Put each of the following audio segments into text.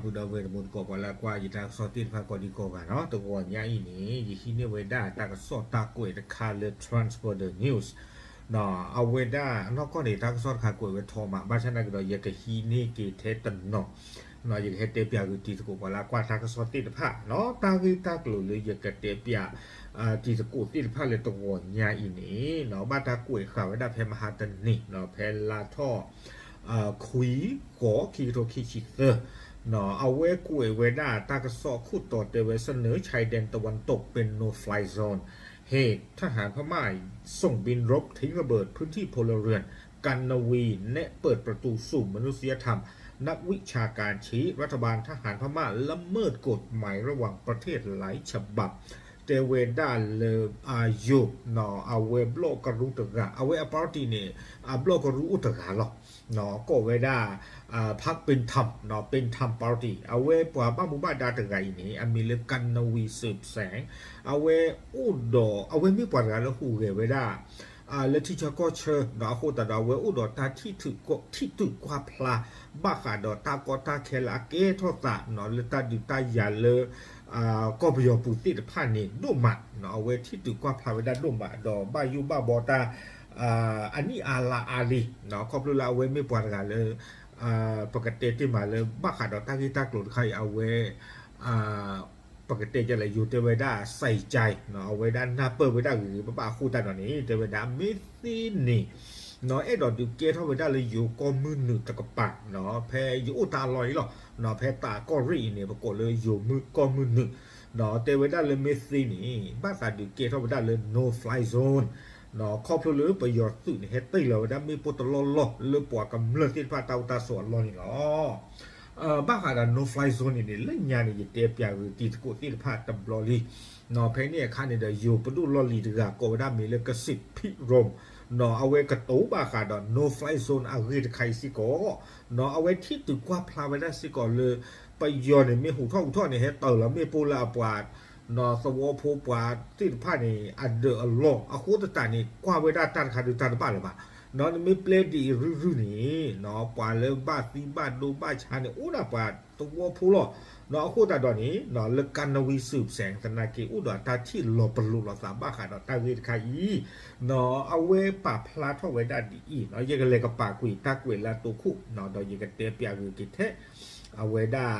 ဒီပုၢ်ဒီဝဲၢ်တံၤသကိး ပှၤလၢအကွၢ်ယတၢ်ကစီၣ်သ့ၣ်တဖၣ်ကိးဒံကိးဂၤနီၤ, တဂီၤညါအံၤန့ၣ် ယဟံးန့ၢ်ဝဲဒၣ်တၢ်ကစီၣ်တၢ်ကွဲးတခါလၢ Transporter News နီၤ, အဝဲဒၣ်နီၢ်ကီၢ်န့ၣ် တၢ်ကစီၣ်တခါကွဲးဝဲထီမး, ဘၣ်ဆၣ်သနာ်က့ဒီး ယကဟံးန့ၢ်က့ၤထဲတနီၤ ယကဟဲတဲပၠးဂုာ်တံၤသကိး ပှၤလၢအကွၢ်တၢ်ကစီၣ်သ့ၣ်တဖၣ်နီၤ, တၢ်ဂ့ၢ်တၢ်ကျိၤလၢယကတဲပၠး တံၤသကိးသ့ၣ်တဖၣ်လၢတဂီၤညါအံၤန့ၣ်နီၤ, ဘၣ်တၢ်ကွဲးဃာ်ဝဲဒၣ်ဖဲမဟါတနံၤနီၤ, ဖဲလါထီၣ် ခွံ ဃိး ခံကထိခံဆံသၢ နီၤ, အဝဲကွဲးဝဲဒၣ်တၢ်ကစီၣ်ခိၣ်တီတဲဝဲ เสนอชายแดนตะวันตกเป็น no fly zone เหตุทหารพม่าส่งบินรบทิ้งระเบิดพื้นที่พลเรือน กัณณวี แนะเปิดประตูสู่มนุษยธรรม นักวิชาการชี้รัฐบาลทหารพม่าละเมิดกฎหมายระหว่างประเทศหลายฉบับ တဲဝဲဒၣ်လၢ အယိၤ နီၤ, အဝဲဘျီၣ်ကရူၢ်တဂၤ, အဝဲအ party န့ၣ် အဘျီၣ်ကရူၢ်အိၣ်တဂၤလီၤ. နီၤ, ကိးဝဲဒၣ် พรรคเป็นธรรม နီၤ, เป็นธรรม party အဝဲပှၤဘၣ်မူဘၣ်ဒါတဂၤအံၤန့ၣ် အမံၤလၢ กัณณวี สืบแสง အဝဲအိၣ်ဒီး အဝဲမ့ၢ်ပှၤတဂၤလၢဟူးဂဲၤဝဲဒၣ် လၢထံဆၢကီၢ်ဆၢနီၤ, အဃိသတးဒီး အဝဲအိၣ်ဒီးတၢ်ထံၣ် ထံၣ်တုၤကွၢ်ဖျါ ဘၣ်ဃးဒီးတၢ်ကီတၢ်ခဲလၢအကဲထီၣ်သးနီၤ, လၢတၢ်ဒုးတၢ်ယၤလၢ ကီၢ်ပယီၤပူၤသ့ၣ်တဖၣ်န့ၣ်ဒိၣ်မးနီၤ, အဝဲထံၣ်တုၤကွၢ်ဖျါဝဲဒၣ်ဒိၣ်မး ဒီးဘၣ်ယိၣ်ဘၣ်ဘီတၢ် အနံၣ်အါလါအါလံနီၤ, ခီဖျိလၢအဝဲမ့ၢ်ပှၤတဂၤလၢ ပကတဲတ့ၢ်မးလၢဘၣ်ဃးဒီးတၢ်ဂ့ၢ်တၢ်ကျိၤတခါအံၤ အဝဲ ပကတဲဒ်လဲၣ် ယိၤတဲဝဲဒၣ် ใส่ใจနီၤ, အဝဲဒၣ်နၢ်ပၢၢ်ဝဲဒၣ်ဂ့ၤဂ့ၤဘၣ်ဘၣ်အဃိသတးဒီးန့ၣ် တဲဝဲဒၣ်မ့ၢ်သ့န့ၣ် နီၤ, အဲၣ်ဒိးဒုးကဲထီၣ်ဝဲဒၣ်လၢယိၤကီၢ်မုၢ်နုာ်တကပၤနီၤ, ဖဲယအိၣ်တၢ်အလီၢ်အံၤလီၤနီၤ, ဖဲတၢ်ကီၢ်ရ့ၣ်အံၤန့ၣ် ပကိးလၢယိၤမုၢ်ကီၢ်မုၢ်နုာ်နီၤ, တဲဝဲဒၣ်လၢမ့ၢ်သ့န့ၣ် ဘၣ်သးဒုးကဲထီၣ်ဝဲဒၣ်လၢ no fly zone နီၤ, ခီဖျိလၢပယီၤသုးန့ၣ် ဟဲတ့ၢ်လီၤဝဲဒၣ်မ့ၣ်ပိၢ်တလီၢ်လီၢ်လၢပှၤကမျၢၢ်သ့ၣ်တဖၣ်တၢ်အိၣ်တၢ်ဆိးအလီၢ်န့ၣ်လီၤ. ဘၣ်ဃးဒီး no fly zone န့ၣ်န့ၣ် လၢညါန့ၣ် ယတဲပၠးဂ့ၤတံၤသကိးသ့ၣ်တဖၣ်တဘျီလံနီၤ, ဖဲန့ၣ်အခါန့ၣ်ဒီး ယိၤပဒိၣ်လီၢ်လံၤတဂၤကိးဝဲဒၣ်မံၤလၢ ကစံးဖံးရိၣ်နီၤ, အဝဲကတိၤဘၣ်ဃးဒီး no fly zone အဂ့ၢ်တခါအံၤစ့ၢ်ကီးနီၤ, အဝဲထံၣ်တုၤကွၢ်ဖျါဝဲဒၣ်စ့ၢ်ကီးလၢ ပယီၤန့ၣ် မ့ၢ်ဟူးထီၣ်ဟူးထီၣ်န့ၣ် ဟဲတ့ၢ်လီၤမ့ၣ်ပိၢ်လၢအပှၤ သဝီဖိပှၤသ့ၣ်တဖၣ်န့ၣ် အဒၢးအလီၢ် အဃိသတးန့ၣ် ကွၢ်ဝဲဒၣ်တၢ်တခါဒုးတၢ်တဘၣ်လၢၤဘၣ်နီၤ, နမ့ၢ်ပျဲဒ်အံၤရုၢ်ရုၢ်န့ၣ်နီၤ, ပှၤလၢဘၣ်သံဘၣ်ဒိဘၣ်ဆါန့ၣ် အိၣ်ဒၣ်ပှၤသဝီဖိလီၤနီၤ, အဃိသတးဒီးန့ၣ်နီၤ, လၢ กัณณวี สืบแสง သနာ်က့ အိၣ်ဒီးတၢ်ထံၣ်လီၤပလိာ်လိာ်သးဘၣ်ဃးဒီးတၢ်ဂ့ၢ်တခါအံၤနီၤ, အဝဲပာ်ဖျါထီၣ်ဝဲဒၣ်ဒ်အံၤနီၤ, ယကလဲၤကပာ်ကွံာ်တၢ်ကွဲးလၢအတိခိၣ်နီၤ, ဒီးယကတဲပၠးဂ့ၤက့ၤထဲ အဝဲဒၣ်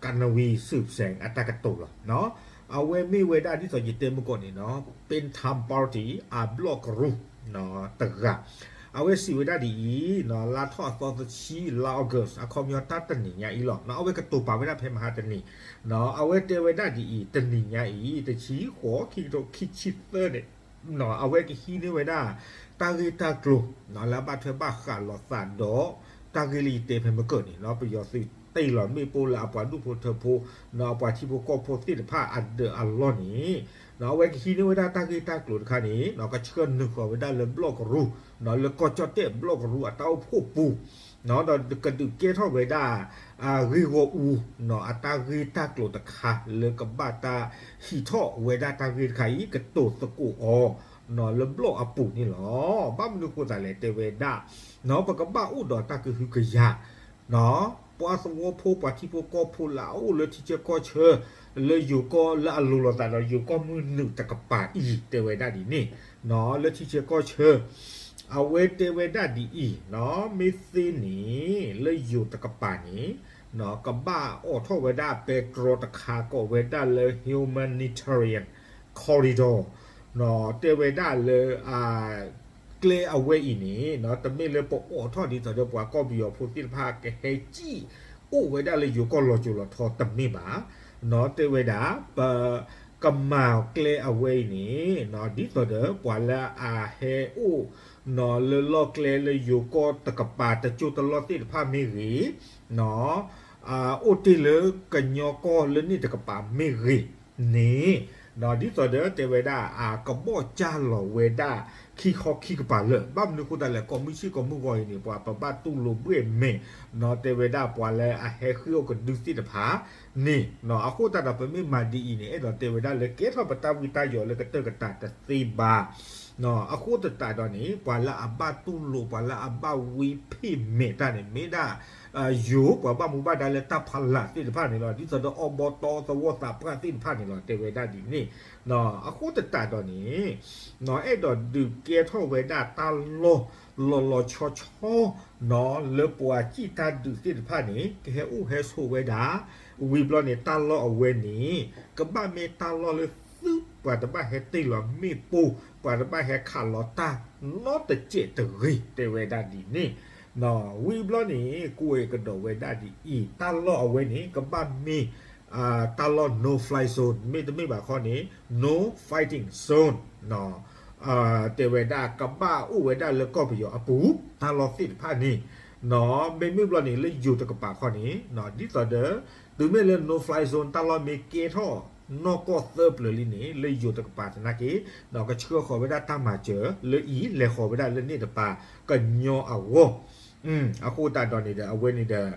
กัณณวี สืบแสง အတၢ်ကတိၤလီၤ. အဝဲမ့ၢ်ဝဲဒၣ်ဒ်သိးယတဲမုၢ်ကီၢ်န့ၣ်နီၤ, เป็นธรรม party အဘျီၣ်ကရူၢ်တဂၤ, အဝဲစံးဝဲဒၣ်ဒ်အံၤနီၤ, လါထီၣ်အသီတဆံ လါ August အခီပညီတၢ်တနံၤညါအံၤလီၤ. အဝဲကတိၤပာ်ဝဲဒၣ်ဖဲမဟါတနံၤ, အဝဲတဲဝဲဒၣ်ဒ်အံၤ, တနံၤညါအံၤ တဆံဃိး ခံကထိခံဆံသၢန့ၣ် အဝဲကဟံးန့ၢ်ဝဲဒၣ် တၢ်ဂ့ၢ်တၢ်ကျိၤ လၢအဘၣ်ထွဲဘၣ်ဃးလိာ်သးဒီး တၢ်ဂ့ၢ်လၢယတဲဖဲမုၢ်ကၢၢ်န့ၣ်နီၤ, ပယီၤသုးတ့ၢ်လီၤမ့ၣ်ပိၢ်လၢအပှၤဒူၣ်ဖိထၢဖိနီၤ, အပှၤထံဖိကီၢ်ဖိသ့ၣ်တဖၣ်အဒၢးအလီၢ်န့ၣ်နီၤ, အဝဲကဟံးန့ၢ်ဝဲဒၣ်တၢ်ဂ့ၢ်တၢ်ကျိၤတခါန့ၣ်နီၤ, ကဆှၢနုာ်ဃီၤဝဲဒၣ်လၢဘျီၣ်ကရူၢ်နီၤ, လၢကီၢ်ကၠီၣ်တဲၣ်ဘျီၣ်ကရူၢ်အတၢ်အိၣ်ဖှိၣ်ပူၤနီၤ, ဒီးကဒုးကဲထီၣ်ဝဲဒၣ် ဂ့ၢ်ဂီၢ်အူနီၤ, အတၢ်ဂ့ၢ်တၢ်ကျိၤတခါလၢကဘၣ်တၢ်ဟံးထီၣ်ဝဲဒၣ်တၢ်ဂ့ၢ်တခါအံၤ ကတိၤသကိးအီၤနီၤ, လၢဘျီၣ်အပူၤန့ၣ်လီၤ. ဘၣ်မနုၤဃိသးလဲၣ် တဲဝဲဒၣ်နီၤ, ပကဘၣ်အိၣ်ဒီးတၢ်ကဟုကယာ်နီၤ, ပှၤသဝီဖိပှၤထံဖိကီၢ်ဖိလၢအအိၣ်လၢထံဆၢကီၢ်ဆၢ လၢယိၤကီၢ်လၢအလိၤလိာ်သးဒီးယိၤကီၢ်မုၢ်နုာ်တကပၤအံၤ တဲဝဲဒၣ်ဒ်န့ၣ်နီၤ, လၢထံဆၢကီၢ်ဆၢ အဝဲတဲဝဲဒၣ်ဒ်အံၤနီၤ, မ့ၢ်သ့န့ၣ် လၢယိၤတကပၤန့ၣ်နီၤ, ကဘၣ်အိးထီၣ်ဝဲဒၣ်ပဲတြီတခါ ကိးဝဲဒၣ်လၢ humanitarian corridor နီၤ, တဲဝဲဒၣ်လၢ ကျဲအဝဲအံၤန့ၣ်နီၤ, တမ့ၢ်လၢပအိးထီၣ်ဒ်သိးဒီးပှၤကီၢ်ပယီၤဖိသ့ၣ်တဖၣ်ကဟဲစံၣ်အိၣ်ဝဲဒၣ်လၢယိၤကီၢ်လီၤစိၤလီၤထီတမ့ၢ်ဘၣ်နီၤ, တဲဝဲဒၣ် ပကမၤကျဲအဝဲအံၤန့ၣ်နီၤ, ဒ်သိးဒီးပှၤလၢအဟဲအိၣ်နီၤ လၢလီၢ်ကျဲလၢယိၤကီၢ်တကပၤတကၠိတလီၢ်သ့ၣ်တဖၣ်မ့ၢ်ဂ့ၤ နီၤ, အိၣ်တ့ၢ်လၢကညီကီၢ်လၢန့ၣ်တကပၤမ့ၢ်ဂ့ၤန့ၣ်နီၤ, ဒ်သိးဒီးတဲဝဲဒၣ် အကဘီၣ်ကၢ်လီၤဝဲဒၣ် ခံခီခံကပၤလၢာ်, ဘၣ်မနုၤဃိသတးလဲၣ် ကိးမုၢ်ဆ့ၣ်ကိးမုၢ်ဂီၤအံၤန့ၣ် ပှၤပဘၣ်တူၢ်လိာ်ဘှဲၣ်မဲာ်နီၤ, တဲဝဲဒၣ်ပှၤလၢအဟဲဃ့ၢ်အိၣ်ကဒုသ့ၣ်တဖၣ်န့ၣ်နီၤ, အဃိသတးဒီးပမ့ၢ်မၤဒ်အံၤန့ၣ် အဲၣ်ဒိးတဲဝဲဒၣ်လၢကဲထီၣ်ပတၢ်ဝံတၢ်ယိးလၢကတၢၢ်ကတၢၢ်တသ့ဘၣ်နီၤ, အဃိသတးဒီးန့ၣ် ပှၤလၢအဘၣ်တူၢ်လိာ် ပှၤလၢအဘၣ်ဝံဖ့ၣ်မဲာ်တၢ်န့ၣ် မ့ၢ်ဒၣ် ယိၤပှၤဘၣ်မူဘၣ်ဒါလၢတၢ်ဖီလာ်သ့ၣ်တဖၣ်န့ၣ်လီၤ. ဒ်သိးဒီးအီဘီတီသဝီသးပှၢ်သ့ၣ်တဖၣ်န့ၣ်လီၤ တဲဝဲဒၣ်ဒ်န့ၣ်. အဃိသတးဒီးန့ၣ် အဲၣ်ဒိးဒုးကဲထီၣ်ဝဲဒၣ်တၢ်လီၢ်လီၤလီၤဆီဆီ လၢပှၤစံၣ်တၢ်ဒုးသ့ၣ်တဖၣ်န့ၣ် ကဟဲအိၣ်ဟဲဆိးဝဲဒၣ်. ဝံၤဘျီန့ၣ် တၢ်လီၢ်အဝဲန့ၣ် ကဘၣ်မ့ၢ်တၢ်လီၢ်လၢသုပှၤတဘၣ်ဟဲတ့ၢ်လီၤမ့ၣ်ပိၢ် ပှၤတဘၣ်ဟဲခးလီၤတၢ်နီတစဲးတဂ့ၤ တဲဝဲဒၣ်ဒ်န့ၣ်. ဝံၤဘျီန့ၣ် ကွဲးကဒီးဝဲဒၣ်ဒ်အံၤ တၢ်လီၢ်အဝဲန့ၣ် ကဘၣ်မ့ၢ် တၢ်လီၢ် no fly zone မ့တမ့ၢ်ဘၣ်ခီန့ၣ် no fighting zone တဲဝဲဒၣ်ကဘၣ်အိၣ်ဝဲဒၣ်လၢကီၢ်ပယီၤအပူၤ တၢ်လီၢ်သ့ၣ်တဖၣ်န့ၣ်. မ့မ့ၢ်ဘျီန့ၣ် လၢယိၤတကပၤခီန့ၣ် ဒ်သိးဒီး တုၤမ့ၢ်လၢ no fly zone တၢ်လီၢ်မ့ၢ်ကဲထီၣ်နီၢ်ကီၢ်သၢပျၢၤလံန့ၣ် လၢယိၤတကပၤသနာ်က့ ကဆှၢဃီၤဝဲဒၣ်တၢ်မၤစၢၤလၢအံၤ လဲၤဃီၤဝဲဒၣ်လၢန့ၣ်တပၤကညီအဂီၢ်. အဃိသတးဒီးန့ၣ်ဒီး အဝဲန့ၣ်ဒီး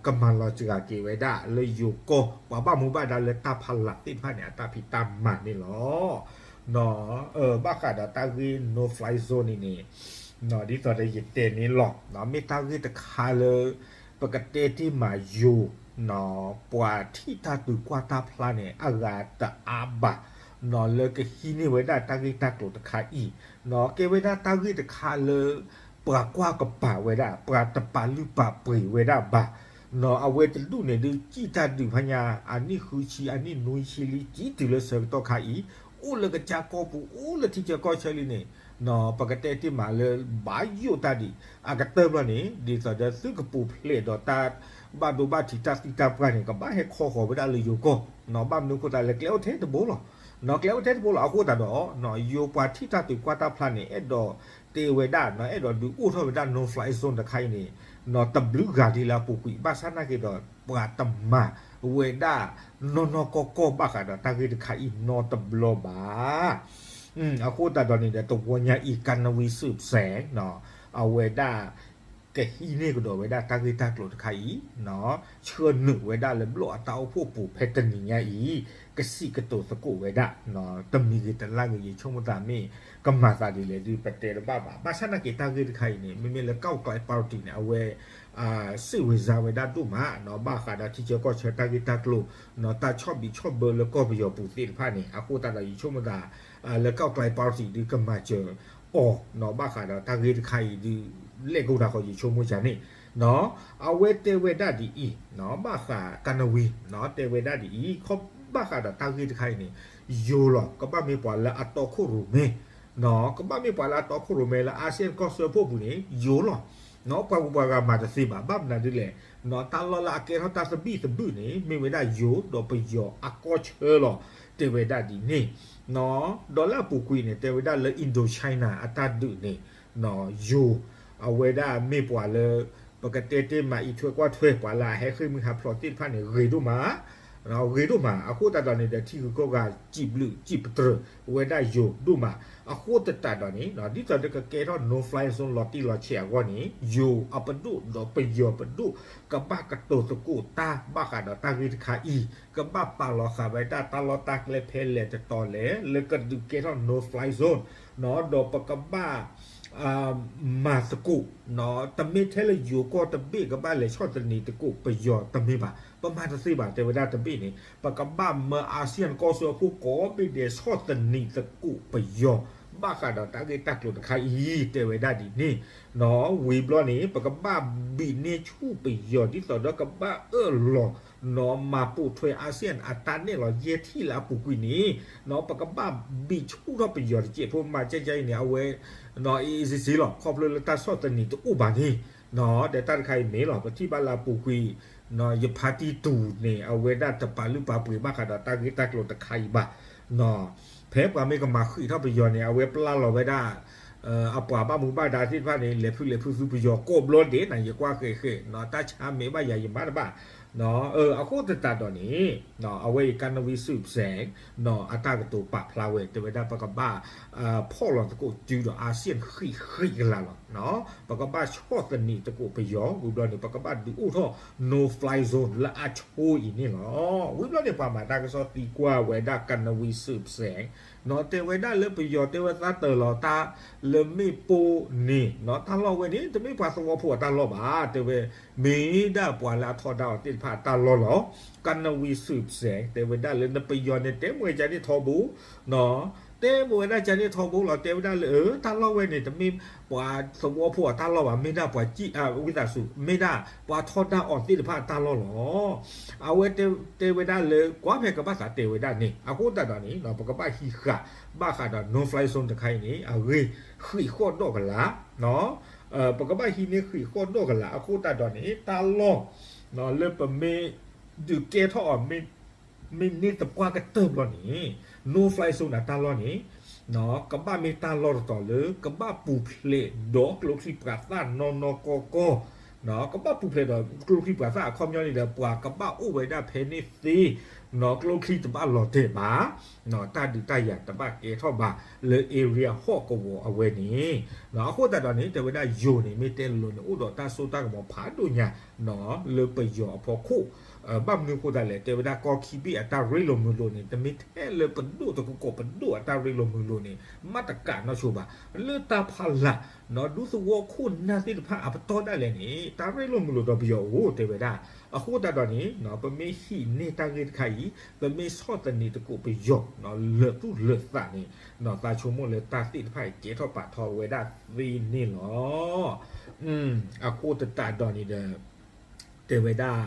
ကမၤလီၤစှၤက့ၤဝဲဒၣ်လၢယိၤကီၢ် ပှၤဘၣ်မူဘၣ်ဒါလၢတၢ်ဖီလာ်သ့ၣ်တဖၣ်န့ၣ် အတၢ်ဖံးတၢ်မၤန့ၣ်လီၤ. ဘၣ်ဃးဒီးတၢ်ဂ့ၢ် no fly zone န့ၣ်န့ၣ် ဒ်သိးဒီးယတဲန့ၣ်လီၤ မ့ၢ်တၢ်ဂ့ၢ်တခါလၢ ပကတဲတ့ၢ်မးယိၤ ပှၤထံၣ်တၢ်တုၤကွၢ်တၢ်ဖျါန့ၣ် အဂၤတအါဘၣ် လၢကဟံးန့ၢ်ဝဲဒၣ်တၢ်ဂ့ၢ်တၢ်ကျိၤတခါအံၤ ကဲဝဲဒၣ်တၢ်ဂ့ၢ်တခါလၢ ပှၤကွၢ်ကပၤဝဲဒၣ် ပှၤတပာ်လုၢ်ပာ်ပှ့ၤဝဲဒၣ်ဘၣ်. အဝဲတဒူၣ်န့ၣ်ဒုး စံၣ်တၢ်ဒုးဖဲညါ အနံၣ်ဃုဆံ အနံၣ်နွံဆံလံ စံးတုၤလၢဆၢကတီၢ်ခါအံၤ အိၣ်လၢကစၢ်ကီၢ်ပူၤ အိၣ်လၢထံဆၢကီၢ်ဆၢလံန့ၣ် ပကတဲတ့ၢ်မးလၢ ဘၣ်ယိၣ်တၢ်ဒံး အကတၢၢ်ဘျီန့ၣ် ဒ်သိးဒီးသုကပူၤဖျဲးဒီးတၢ်ဘၣ်ဒိဘၣ်ထံးတၢ်သံတၢ်ပှၢ်န့ၣ် ကဘၣ်ဟဲခီဃီၤဝဲဒၣ်လၢယိၤကီၢ် ဘၣ်မနုၤအဃိသတးလဲၣ် ကျဲအိၣ်ထဲတဘိလီၤ. ကျဲအိၣ်ထဲတဘိလီၤ အဃိသတးဒီး ယိၤပှၤထံၣ်တၢ်တုၤကွၢ်တၢ်ဖျါန့ၣ် အဲၣ်ဒိးတဲဝဲဒၣ် အဲၣ်ဒိးဒုးအိၣ်ထီၣ်ဝဲဒၣ် no fly zone တခါအံၤန့ၣ် တဘျုးဂၤဒ်လၢအပူၤကွံာ် ဘၣ်ဆၣ်နာ်က့ဒီး ပှၤတမၤဝဲဒၣ်နီၢ်နီၢ်ကီၢ်ကီၢ်ဘၣ်ဃးဒီးတၢ်ဂ့ၢ်တခါအံၤနီတဘျီဘၣ်. အဃိသတးဒီးန့ၣ်ဒီး တဝီညါအံၤ ကနဝံစုစဲး အဝဲဒၣ် ကဟံးန့ၢ်ကဒီးဝဲဒၣ်တၢ်ဂ့ၢ်တၢ်ကျိၤတခါအံၤ ဆှၢနုာ်ဝဲဒၣ်လၢဘျီၣ်အတၢ်အိၣ်ဖှိၣ်ပူၤ ဖဲတနံၤညါအံၤ ကစံးကတိၤသကိးဝဲဒၣ် တမံၤဂ့ၤတလၢ်ဂ့ၤ ယဆိကမိၣ်သးမ့ၢ်ကမၤသးဒ်လဲၣ်ဒုး ပတဲတဘၣ်ဘၣ်. ဘၣ်ဆၣ်နာ်က့တၢ်ဂ့ၢ်တခါအံၤန့ၣ် မ့မ့ၢ်လၢ ကၣ်ကလါ party န့ၣ် အဝဲ စံးဝဲစါဝဲဒၣ်ဒိၣ်မး ဘၣ်ဃးဒီးထံဆၢကီၢ်ဆၢတၢ်ဂ့ၢ်တၢ်ကျိၤ တၢ်ဆီၣ်ဘံးဆီၣ်ဘၢလၢကီၢ်ပယီၤပူၤသ့ၣ်တဖၣ်န့ၣ် အဃိသတးဒီးယဆိကမိၣ်သး လၢ ကၣ်ကလါ party ဒုးကမၤစၢၤအီၤ ဘၣ်ဃးဒီးတၢ်ဂ့ၢ်တခါအံၤဒုး လဲၣ်ကိၢ်တၢ်ဃီ ယဆိကမိၣ်စၢ်န့ၣ် အဝဲတဲဝဲဒၣ်ဒ်အံၤ ဘၣ်ဃးကနဝံ တဲဝဲဒၣ်ဒ်အံၤ ဘၣ်ဃးဒီးတၢ်ဂ့ၢ်တခါအံၤန့ၣ် ယိၤလီၤ ကဘၣ်မ့ၢ်ပှၤလၢအတီခိၣ်ရိၣ်မဲ ကဘၣ်မ့ၢ်ပှၤလၢအတီခိၣ်ရိၣ်မဲလၢ ASEAN ကီၢ်စၢဖှိၣ်ပူၤန့ၣ် ယိၤလီၤ. ပှၤဂုၤပှၤဂၤမၤတသ့ဘၣ် ဘၣ်မနုၤဒ်လဲၣ် တၢ်လီၢ်လၢအကဲထီၣ်တၢ်သဘံၣ်သဘုၣ်န့ၣ် မ့ၢ်ဝဲဒၣ်ယိၤဒီးပယီၤအကီၢ်ဆၢလီၤ တဲဝဲဒၣ်ဒ်န့ၣ် ဒီးလၢအပူၤကွံာ်န့ၣ် တဲဝဲဒၣ်လၢ Indochina အတၢ်ဒုးန့ၣ် ယိၤ အဝဲဒၣ်မ့ၢ်ပှၤလၢ ပကတဲတ့ၢ်မးအံးထွဲကွၢ်ထွဲ ပှၤလၢအဟဲဃ့ၢ်မှံဟးဖျိးသ့ၣ်တဖၣ်န့ၣ် ဂ့ၤဒိၣ်မး ဂ့ၤဒိၣ်မး အဃိသတးဒီးန့ၣ်ဒီး ထံဂုၤကီၢ်ဂၤ စံးဘျုးစံးပတြၢၤဝဲဒၣ်ယိၤဒိၣ်မး အဃိသတးဒီးန့ၣ် ဒ်သိးဒီးကကဲထီၣ် no fly zone လီၤတံၢ်လီၤဆဲးအဂီၢ်န့ၣ် ယိၤအပဒိၣ်ဒီးပယီၤပဒိၣ် ကဘၣ်ကတိၤသကိးတၢ်ဘၣ်ဃးဒီးတၢ်ဂ့ၢ်တခါအံၤ ကဘၣ်ပာ်လီၤဃာ်ဝဲဒၣ်တၢ်လီၢ်တၢ်ကျဲဖဲလဲၣ်တတီၤလဲၣ် လၢကဒုးကဲထီၣ် no fly zone ဒီးပကဘၣ် မၤသကိး တမ့ၢ်ထဲလၢယိၤကီၢ်တဘ့ၣ်ကဘၣ်လဲၤဆီၣ်သနံးသကိးပယီၤတမ့ၢ်ဘၣ် ပမၤတသ့ဘၣ် တဲဝဲဒၣ်တဘ့ၣ်န့ၣ် ပကဘၣ်မၢ ASEAN ကီၢ်စၢဖှိၣ်ကိးဘ့ၣ်ဒဲးဆီၣ်သနံးသကိးပယီၤ ဘၣ်ဃးဒီးတၢ်ဂ့ၢ်တၢ်ကျိၤတခါအံၤ တဲဝဲဒၣ်ဒ်န့ၣ် ဝံၤဘျီန့ၣ် ပကဘၣ်ဘံးန့ၢ်ဆူၣ်ပယီၤ ဒ်သိးဒီးကဘၣ်အၢၣ်လီၤ နီၢ်မၤပိာ်ထွဲ ASEAN အတၢ်နဲၣ်လီၤယဲၢ်ထံၣ်လၢအပူၤကွံာ်န့ၣ် နီၢ်ပကဘၣ်ဘံးဆူၣ်ထီၣ်ပယီၤတစဲးဖိ မၤကဲကဲအံၤန့ၣ် အဝဲ နီၢ် easy လီၤ ခီဖျိလၢတၢ်ဆီၣ်သနံးတအိၣ်ဘၣ်န့ၣ် နီၢ်ဒီးတၢ်တခါအံၤမ့ၢ်လီၤ ပထံၣ်ဘၣ်လၢအပူၤကွံာ် နီၢ်ယဖါတံၢ်တူၢ်န့ၣ် အဝဲဒၣ်တပာ်လုၢ်ပာ်ပှ့ၤဘၣ်ဃးဒီးတၢ်ဂ့ၢ်တၢ်ကျိၤတခါအံၤဘၣ် နီၢ် ဖဲပှၤမ့ၢ်ကမၤဃံးထီၣ်ပယီၤန့ၣ် အဝဲပျၢ်လီၤဝဲဒၣ် အပှၤဘၣ်မူဘၣ်ဒါသ့ၣ်တဖၣ်န့ၣ် လဲၤဖုလဲၤဖုသူပယီၤကိးဘျီဒဲး နယကွၢ်ဃဲးဃဲး နီၢ်တၢ်ဆါမ့ၢ်ဘၣ်ယၤယမါတဘၣ် အဃိသတးဒီးန့ၣ် အဝဲအံၤ ကနဝံစုစဲး နီၢ်အတၢ်ကတိၤပာ်ဖျါဝဲ တဲဝဲဒၣ်ပကဘၣ် ဖီၣ်လီၤသကိးစုဒီး ASEAN ဃံးဃံးကလၤလီၤ ပကဘၣ်ဆီၣ်သနံးသကိးပယီၤ ဝံၤဘျီန့ၣ် ပကဘၣ်ဒုးအိၣ်ထီၣ် no fly zone လၢအဆိအံၤန့ၣ်လီၤ. ဝံၤဘျီန့ၣ် ပှၤမၤတၢ်ကစီၣ်သံကွၢ်ဝဲဒၣ် ကနဝံစုစဲး တဲဝဲဒၣ်လၢပယီၤတဲဝဲသးတၢၢ်လီၤတၢ်လၢမ့ၣ်ပိၢ်န့ၣ် တၢ်လီၢ်ဝဲန့ၣ် တမ့ၢ်ပှၤသဝီဖိအတၢ်လီၢ်ဘၣ် တဲဝဲ, မ့ၢ်ဒၣ်ပှၤလၢအထီဒါအီၤသ့ၣ်တဖၣ်အတၢ်လီၢ်လီၤ. ကနဝံၤ စူးစဲး တဲဝဲဒၣ်လၢနပယီၤန့ၣ် တဲမ့ၢ်ကန့ၣ်ထီဘိ တဲမ့ၢ်ဝဲဒၣ်ကန့ၣ်ထီဘိလီၤ တဲဝဲဒၣ်လၢ အၢ တၢ်လီၢ်ဝဲန့ၣ် တမ့ၢ်ပှၤသဝီဖိအတၢ်လီၢ်ဘၣ် မ့ၢ်ဒၣ်ပှၤ ဝံသးစူၤ မ့ၢ်ဒၣ်ပှၤထီဒါအီၤသ့ၣ်တဖၣ်အတၢ်လီၢ်လီၤ. အဝဲတဲဝဲဒၣ်လၢ ကွၢ်ဖဲကဘၣ်သးတဲဝဲဒၣ်န့ၣ် အဃိသတးဒီးန့ၣ် ပကဘၣ်ဟံးဃာ် ဘၣ်ဃးဒီး no fly zone တခါအံၤန့ၣ် အဂ့ၢ်ဃံးဃီၣ်ဒီးကလး ပကဘၣ်ဟံးန့ၢ်ဃံးဃီၣ်ဒီးကလး အဃိသတးဒီးန့ၣ် တၢ်လီၢ် လၢပမ့ၢ်ဒုးကဲထီၣ်အီၤ မ့ၢ်န့ၢ်သပှၢ်ကတၢၢ်ဘျီန့ၣ် no fly zone အတၢ်လီၢ်န့ၣ် ကဘၣ်မ့ၢ်တၢ်လီၢ်တတီၤလၢ ကဘၣ်ပူၤဖျဲးဒီးကျိချံမျိာ်သၣ်နီၢ်နီၢ်ကီၢ်ကီၢ် ကဘၣ်ပူၤဖျဲးဒီးကျိချံမျိာ်သၣ်အခီပညီန့ၣ်ဒီး ပှၤကဘၣ်အိၣ်ဝဲဒၣ်ဖဲန့ၣ်သ့ နီၢ်ကျိချံတဘၣ်လီၤတဲာ်ဘၣ် တၢ်ဒုးတၢ်ယၤတဘၣ်ကဲထီၣ်ဘၣ်လၢ area ဟီၣ်ကဝီၤအဝဲန့ၣ် အဃိသတးဒီးန့ၣ် တဲဝဲဒၣ်ယိၤန့ၣ် မ့ၢ်တဲလိၤလိၤန့ၣ် အိၣ်ဒီးတၢ်စိတၢ်ကမီၤဖးဒိၣ်ညါ လၢပယီၤအဖီခိၣ် ဘၣ်မနုၤအဃိသတးလဲၣ် တဲဝဲဒၣ်ကီၢ်ခံဘ့ၣ်အတၢ်ရ့လိာ်မုာ်လိာ်န့ၣ် တမ့ၢ်ထဲလၢပဒိၣ်တကကိးပဒိၣ်အတၢ်ရ့လိာ်မုာ်လိာ်န့ၣ် မ့ၢ်တကးနီၢ်ဆိဘၣ် လၢတၢ်ဖးလၢ် ဒူသဝီခိၣ်နၢ်သ့ၣ်တဖၣ်အပတီၢ်ဒၣ်လဲာ်န့ၣ် တၢ်ရ့လိာ်မုာ်လိာ်ဒီးပယီၤအိၣ်တဲဝဲဒၣ် အဃိသတးဒီးန့ၣ် ပမ့ၢ်ဟံးန့ၢ်တၢ်ဂ့ၢ်တခါအံၤ ပမ့ၢ်ဆီၣ်သနံးသကိးပယီၤ လၢာ်သူၣ်လၢာ်သးန့ၣ် သးဆိကမိၣ်လၢတၢ်သ့ၣ်တဖၣ်အံၤကဲထီၣ်ပာ်ထီၣ်ဝဲဒၣ်သ့န့ၣ်လီၤ. အဃိသတးဒီးန့ၣ်ဒီး တဲဝဲဒၣ်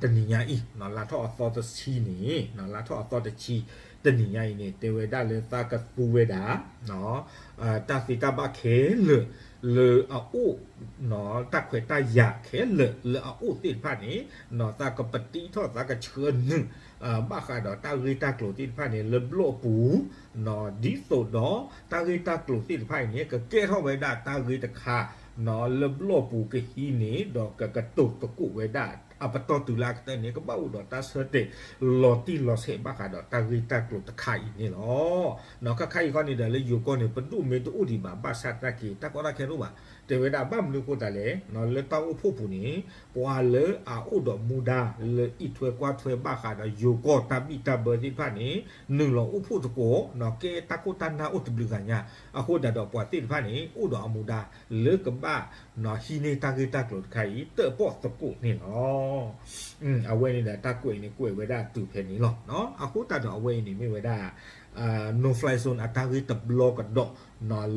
တနံၤညါအံၤ လါထီၣ်အသီတဆံန့ၣ် လါထီၣ်အသီတဆံ တနံၤညါအံၤန့ၣ် တဲဝဲဒၣ်လၢသးကသူဝဲဒၣ် တၢ်သ့တၢ်ဘၣ်ခဲလၢာ် လၢအအိၣ် တၢ်ခွဲးတၢ်ယာ်ခဲလၢာ်လၢအအိၣ်သ့ၣ်တဖၣ်န့ၣ် သးကပတံထီၣ်သးကဆှၢနုာ် ဘၣ်ဃးဒီးတၢ်ဂ့ၢ်တၢ်ကျိၤသ့ၣ်တဖၣ်န့ၣ် လၢဘျီၣ်ပူၤ ဒ်သိးဒီးတၢ်ဂ့ၢ်တၢ်ကျိၤသ့ၣ်တဖၣ်အံၤန့ၣ် ကကဲထီၣ်ဝဲဒၣ်တၢ်ဂ့ၢ်တခါ လၢဘျီၣ်ပူၤကဟံးန့ၣ် ဒီးကကတိၤသကိးဝဲဒၣ် အပတီၢ်တုၤလၢအကတၢၢ်န့ၣ် ကဘၣ်အိၣ်ဒီးတၢ်ဆၢတဲာ်လီၤတံၢ်လီၤဆဲးဘၣ်ဃးဒီးတၢ်ဂ့ၢ်တၢ်ကျိၤတခါအံၤန့ၣ်လီၤ. ခါခါအံၤခီန့ၣ်ဒီးလၢယိၤကီၢ်န့ၣ် ပဒိၣ်မ့ၢ်တအိၣ်ဒံးဘၣ် ဘၣ်ဆၣ်သနာ်က့ တၢ်ကီတၢ်ခဲတအိၣ်ဘၣ် တဲဝဲဒၣ်ဘၣ်မနုၤအဃိသတးလဲၣ် လၢတၢ်အိၣ်ဖှိၣ်ပူၤန့ၣ် ပှၤလၢအအိၣ်ဒီးမူဒါလၢအံးထွဲကွၢ်ထွဲဘၣ်ဃးဒီးယိၤကီၢ်တၢ်ဘံၣ်တၢ်ဘၢသ့ၣ်တဖၣ်န့ၣ် နုာ်လီၤအိၣ်ဖှိၣ်သကိး ကဲတၢ်ခိၣ်တၢ်နၢ်အိၣ်တဘျုးဂၤညါ အဃိသတးဒီးပှၤသ့ၣ်တဖၣ်န့ၣ် အိၣ်ဒီးအမူဒါလၢကဘၣ်ဟံးန့ၢ်တၢ်ဂ့ၢ်တၢ်ကျိၤတခါအံၤ တၢၣ်ပီၣ်သကိးန့ၣ်လီၤ. အဝဲန့ၣ်ဒီးတၢ်ကွဲးအံၤန့ၣ် ကွဲးဝဲဒၣ်တုၤဖဲန့ၣ်လီၤ. အဃိသတးဒီးအဝဲအံၤန့ၣ်မ့ၢ်ဝဲဒၣ် no fly zone အတၢ်ဂ့ၢ်တဘျီကဒီး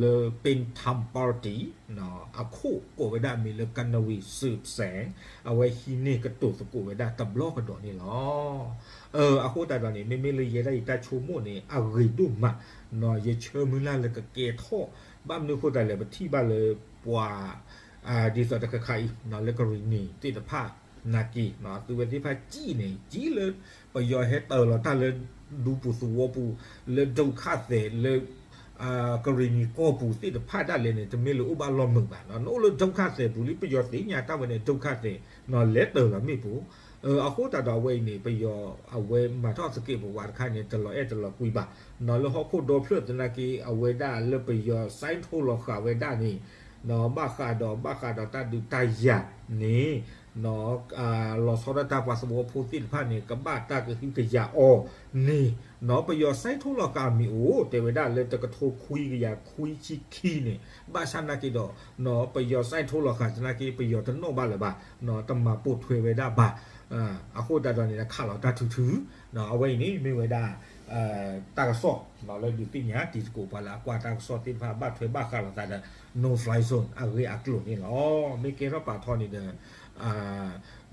လၢ Pink Time Party အခိၣ်ကိးဝဲဒၣ်အမံၤလၢ ကနဝံၤ စူးစဲး အဝဲဟံးန့ၢ်ကတိၤသကိးဝဲဒၣ်တဘျီကဒီးန့ၣ်လီၤ. အဃိသတးဒီးန့ၣ် မ့မ့ၢ်လၢယဲဒၣ်ယတၢ်ဆိကမိၣ်န့ၣ် အဂ့ၤဒိၣ်မး ယဆၢမုၢ်လၢ်လၢကကဲထီၣ် ဘၣ်မနုၤအဃိသတးလဲၣ် ပထံၣ်ဘၣ်လၢပှၤ ဒ်သိးတခါခါအံၤ လၢကရံၣ်နံၤသ့ၣ်တဖၣ် နာ်က့ သုဝဲသ့ၣ်တဖၣ်ကံၣ်န့ၣ် ကံၣ်လၢ ပယီၤဟဲတၢၢ်လီၤတၢ်လၢဒူပူၤသဝီပူၤ လၢဒုက္ခသည် လၢ ကရံၣ်နံၤကီၢ်ပူၤသ့ၣ်တဖၣ်ဒၣ်လဲာ်န့ၣ် တမ့ၢ်လၢအိၣ်ဘၣ်လီၢ်မုာ်ဘၣ် နအိၣ်လၢဒုက္ခသည်ပူၤလံ ပယီၤသ့ၣ်ညါတၢ်ဝဲန့ၣ် ဒုက္ခသည် လဲၤတၢၢ်လီၤမ့ၣ်ပိၢ် အဃိသတးဒီးအဝဲအံၤန့ၣ် ပယီၤအဝဲမၤထီၣ်သကဲးပဝးတခါန့ၣ် တလီၤအဲၣ်တလီၤကွံဘၣ် လၢဟီၣ်ခိၣ်ဒီဖျၢၣ်သနာ်က့ အဝဲဒၣ်လၢပယီၤ sign ထိလီၤဃာ်ဝဲဒၣ်န့ၣ် ဘၣ်ဃးဒီး ဘၣ်ဃးဒီးတၢ်ဒုးတၢ်ယၤန့ၣ် လီၤဆီဒၣ်တၢ်ပှၤသဝီဖိသ့ၣ်တဖၣ်န့ၣ် ကဘၣ်တၢ်ကဟုကယာ်အီၤန့ၣ် ပယီၤ sign ထိလီၤဃာ်အမံၤအိၣ် တဲဝဲဒၣ်လၢတကထိခွံကယၤခွံဆံခံန့ၣ် ဘၣ်ဆၣ်နာ်က့ဒီး ပယီၤ sign ထိလီၤဃာ်သနာ်က့ ပယီၤတနီၣ်ဘၣ်လၢၤဘၣ် တမၤပိာ်ထွဲဝဲဒၣ်ဘၣ် အဃိသတးဒီးန့ၣ် ခးလီၤတၢ်ထုထု အဝဲအံၤန့ၣ် မ့ၢ်ဝဲဒၣ် တၢ်ကစီၣ် လၢဒုးသ့ၣ်ညါတံၤသကိးပှၤလၢအကွၢ်တၢ်ကစီၣ်သ့ၣ်တဖၣ် ဘၣ်ထွဲဘၣ်ဃးလိာ်သးဒီး no fly zone အဂ့ၢ်အကျိၤန့ၣ်လီၤ. မ့ၢ်ကဲထီၣ်ပာ်ထီန့ၣ်ဒီး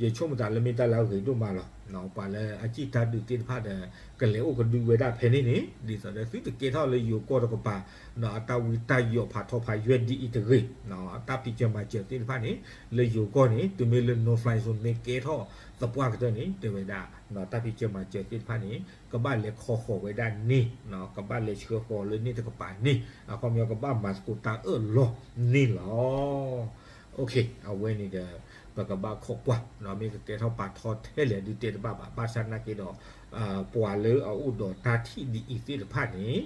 ယဆိကမိၣ်သးလၢမ့ၢ်တၢ်လၢအဂ့ၤဒိၣ်မးလီၤ. ပှၤလၢအစံၣ်တၢ်ဒုးသ့ၣ်တဖၣ်ဒီး ကလဲၤအိၣ်ကဒုဝဲဒၣ်ဖဲန့ၣ်န့ၣ် ဒ်သိးဒီးသုတကဲထီၣ်လၢယိၤကီၢ်တကပၤ အတၢ်ဝံတၢ်ယိးဖးထီဖးယွဲၢ်ဒ်အံၤတဂ့ၤ တၢ်ဖံးစၢၤမၤစၢၤသ့ၣ်တဖၣ်န့ၣ် လၢယိၤကီၢ်န့ၣ် တုၤမ့ၢ်လၢ no fly zone မ့ၢ်ကဲထီၣ်သပှၢ်ကတၢၢ်န့ၣ် တဲဝဲဒၣ် တၢ်ဖံးစၢၤမၤစၢၤသ့ၣ်တဖၣ်န့ၣ် ကဘၣ်လဲၤခီဃီၤဝဲဒၣ်န့ၣ် ကဘၣ်လဲၤဆှၢဃီၤလၢန့ၣ်တကပၤန့ၣ် အခီပညီကဘၣ်မၤသကိးတၢ်အၢၣ်လီၤန့ၣ်လီၤ. အဝဲန့ၣ်ဒီး ပကဘၣ်ခိးကွၢ် မ့ၢ်ကကဲထီၣ်ပာ်ထီထဲလဲၣ်ဒုးတဲတဘၣ်ဘၣ် ဘၣ်ဆၣ်သနာ်က့ဒီး ပှၤလၢအအိၣ်ဒီးတၢ်ထံၣ်ဒ်အံၤသ့ၣ်တဖၣ်န့ၣ်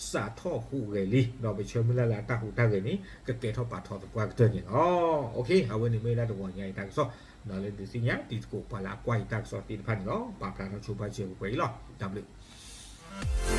စးထီၣ်ဟူးဂဲၤလံ ဒီးပဆၢမုၢ်လၢ်လၢအတၢ်ဟူးတၢ်ဂဲၤန့ၣ် ကကဲထီၣ်ပာ်ထီသပှၢ်ကတၢၢ်န့ၣ်လီၤ. အဝဲန့ၣ်မ့ၢ်ဝဲဒၣ်တဂီၤညါအံၤတၢ်ကစီၣ် လၢဒုးသ့ၣ်ညါတံၤသကိးပှၤလၢအကွၢ်အံၤတၢ်ကစီၣ်သ့ၣ်တဖၣ်န့ၣ်လီၤ. ပာ်ဖျါထီၣ်ဆိပာ်စၢၤပှဲၤအံၤလီၤ. တၢ်ဘျုး